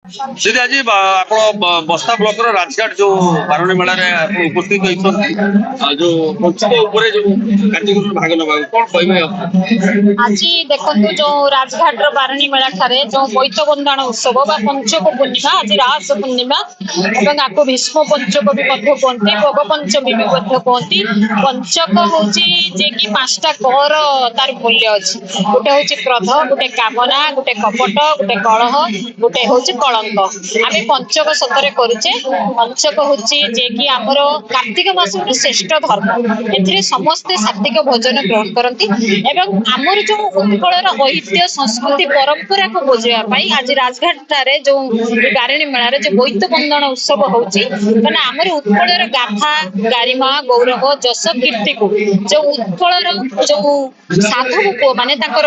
ଦିଦି, ଆଜି ଆପଣ ବସ୍ତା ବ୍ଲକର ରାଜଘାଟ ଯୋଉ ବାରୁଣୀ ମେଳାରେ ଆପଣ ଉପସ୍ଥିତ ହେଇଛନ୍ତି, ଯୋଉ ପଞ୍ଚୁକ ଉପରେ ଯୋଉ କାର୍ଯ୍ୟକ୍ରମରେ ଭାଗ ନେବାକୁ, କଣ କହିବେ ଆପଣ? ଆଜି ଦେଖନ୍ତୁ, ଯୋଉ ରାଜଘାଟର ବାରୁଣୀ ମେଳା ଠାରେ ଯୋଉ ବୋଇତ ବନ୍ଦାଣ ଉତ୍ସବ ବା ପଞ୍ଚକ ପୂର୍ଣ୍ଣିମା, ଆଜି ରାସ ପୂର୍ଣ୍ଣିମା ଏବଂ ଆକୁ ଭୀଷ୍ମ ପଞ୍ଚକ ବି ମଧ୍ୟ କୁହନ୍ତି, ଭୋଗ ପଞ୍ଚମୀ ବି ମଧ୍ୟ କୁହନ୍ତି। ପଞ୍ଚକ ହଉଛି ଯେ କି 5ଟା କର ତାର ମୂଲ୍ୟ ଅଛି। ଗୋଟେ ହଉଛି କ୍ରୋଧ, ଗୋଟେ କାମନା, ଗୋଟେ କପଟ, ଗୋଟେ କଳହ, ଗୋଟେ ହଉଛି କଳଙ୍କ। ଆମେ ପଞ୍ଚକ ସତରେ କରୁଛେ। ପଞ୍ଚକ ହଉଛି ଯେ କି ଆମର କାର୍ତ୍ତିକ ମାସ ଗୋଟେ ଶ୍ରେଷ୍ଠ ଧର୍ମ। ଏଥିରେ ସମସ୍ତେ ସାତ୍ବିକ ଭୋଜନ ଗ୍ରହଣ କରନ୍ତି ଏବଂ ଆମର ଯୋଉ ଉତ୍କଳର ଐତିହ୍ୟ, ସଂସ୍କୃତି, ପରମ୍ପରାକୁ ବୁଝିବା ପାଇଁ ଆଜି ରାଜଘାଟ ଠାରେ ଯୋଉ ବାରିଣୀ ମେଳାରେ ଯୋଉ ବୋଇତ ବନ୍ଦାଣ ଉତ୍ସବ ହଉଛି, ମାନେ ଆମର ଉତ୍କଳର ଗାଥା, ଗାରିମା, ଗୌରବ, ଯଶ, କୀର୍ତ୍ତିକୁ, ଯୋଉ ଉତ୍କଳର ଯୋଉ ସାଧବ ପୁଅ ମାନେ ତାଙ୍କର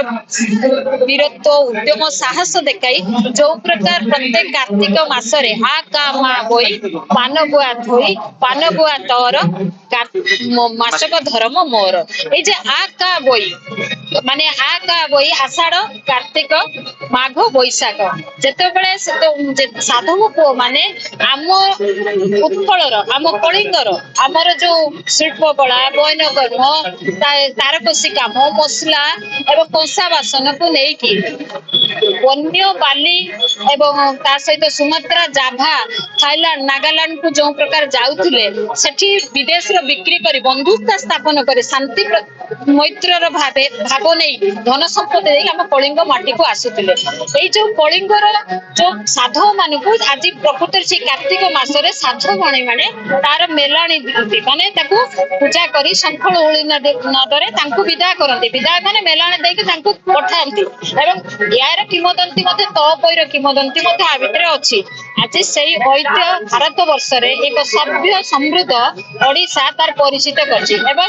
ବୀରତ୍ୱ, ଉଦ୍ୟମ, ସାହସ ଦେଖାଇ ଯୋଉ ପ୍ରକାର ପ୍ରତ୍ୟେକ କାର୍ତ୍ତିକ ମାସରେ ଆ କା ମା ବୋଇ ପାନ ଗୁଆ ଥୋଇ ପାନ ଗୁଆ ତୋର ମାସକ ଧର୍ମ ମୋର, ଏଇ ଯେ ଆ କା ବୋଇ, ମାନେ ଆ କା ବୋଇ ଆଷାଢ, କାର୍ତ୍ତିକ, ମାଘ, ବୈଶାଖ, ଯେତେବେଳେ ସାଧବ ପୁଅ ମାନେ ଆମ ଉତ୍କଳର, ଆମ କଳିଙ୍ଗର, ଆମର ଯୋଉ ଶିଳ୍ପ କଳା, ବୟନ କର୍ମ, ତାରକସି କାମ, ମସଲା ଏବଂ କଂସା ବାସନକୁ ନେଇକି ବନ୍ୟ ବାଲି ଏବଂ ତା ସହିତ ସୁମାତ୍ରା, ଜାଭା, ଥାଇଲାଣ୍ଡ, ନାଗାଲାଣ୍ଡ କୁ ଯୋଉ ପ୍ରକାର ଯାଉଥିଲେ, ସେଠି ବିଦେଶର ବିକ୍ରି କରି, ବନ୍ଧୁତା ସ୍ଥାପନ କରି, ଶାନ୍ତି ମୈତ୍ରର ଭାବ ନେଇ ଧନ ସମ୍ପତ୍ତି ଦେଇ ଆମ କଳିଙ୍ଗ ମାଟିକୁ ଆସୁଥିଲେ। ଏଇ ଯୋଉ କଳିଙ୍ଗର ଯୋଉ ସାଧବ ମାନଙ୍କୁ ଆଜି ପ୍ରକୃତରେ ସେଇ କାର୍ତ୍ତିକ ମାସରେ ସାଧବ ମାନେ ତାର ମେଲାଣି ଦିଅନ୍ତି, ମାନେ ତାକୁ ପୂଜା କରି ଶଙ୍ଖ ହୁଳହୁଳି ନାଦରେ ତାଙ୍କୁ ବିଦାୟ କରନ୍ତି। ବିଦାୟ ମାନେ ମେଲାଣି ଦେଇକି ତାଙ୍କୁ ପଠାନ୍ତି ଏବଂ ଏହାର କିମ୍ବଦନ୍ତୀ ମଧ୍ୟ, ତପୋଇର କିମ୍ବଦନ୍ତୀ ମଧ୍ୟ ଆ ଭିତରେ ଅଛି। ଆଜି ସେଇ ଐତିହ୍ୟ ଭାରତ ବର୍ଷରେ ଏକ ସଭ୍ୟ ସମୃଦ୍ଧ ଓଡିଶା ତାର ପରିଚିତ କରିଛି ଏବଂ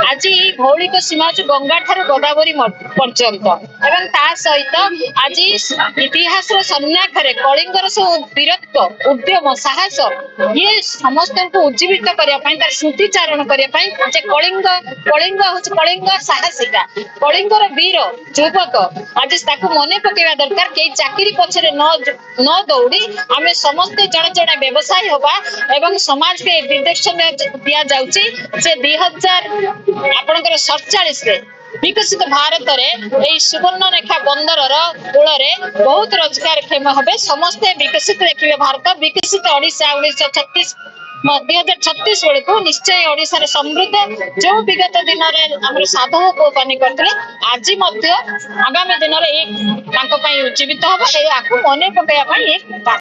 ଆଜି ଏଇ ଭୌଳିକ ସୀମା ହଉଛି ଗଙ୍ଗା ଠାରୁ ଗୋଦାବରୀ ପର୍ଯ୍ୟନ୍ତ ଏବଂ ତା ସହିତ ଆଜି ଇତିହାସର ସନ୍ନ୍ୟାଖରେ କଳିଙ୍ଗର ସବୁ ବୀରତ୍ୱ, ଉଦ୍ୟମ, ସାହସ ଇଏ ସମସ୍ତଙ୍କୁ ଉଜ୍ଜୀବିତ କରିବା ପାଇଁ, ତାର ସ୍ମୃତିଚାରଣ କରିବା ପାଇଁ ଯେ କଳିଙ୍ଗ, କଳିଙ୍ଗ ହଉଛି କଳିଙ୍ଗ ସାହସିକା, କଳିଙ୍ଗର ବୀର ଯୁବକ, ଆଜି ତାକୁ ମନେ ପକେଇବା ଦରକାର। କେହି ଚାକିରି ପଛରେ ନ ଦୌଡି ଆମେ ସମସ୍ତେ ଜଣେ ଜଣେ ବ୍ୟବସାୟୀ ହବା ଏବଂ ସମାଜକୁ ଏ ନିର୍ଦ୍ଦେଶ ଦିଆଯାଉଛି ଯେ 2000 ଆପଣଙ୍କର 47ରେ ବିକଶିତ ଭାରତରେ ଏଇ ସୁବର୍ଣ୍ଣରେଖା ବନ୍ଦରର କୂଳରେ ବହୁତ ରୋଜଗାର କ୍ଷମ ହେବେ ସମସ୍ତେ। ବିକଶିତ ଦେଖିବେ ଭାରତ, ବିକଶିତ ଓଡିଶା। 1936, 2036 ବେଳକୁ ନିଶ୍ଚୟ ଓଡିଶାର ସମୃଦ୍ଧ, ଯୋଉ ବିଗତ ଦିନରେ ଆମର ସାଧବ ପୁଅମାନେ କରିଥିଲେ, ଆଜି ମଧ୍ୟ ଆଗାମୀ ଦିନରେ ଏଇ ତାଙ୍କ ପାଇଁ ଉଜ୍ଜୀବିତ ହବ। ଏହାକୁ ମନେ ପକେଇବା ପାଇଁ ଏ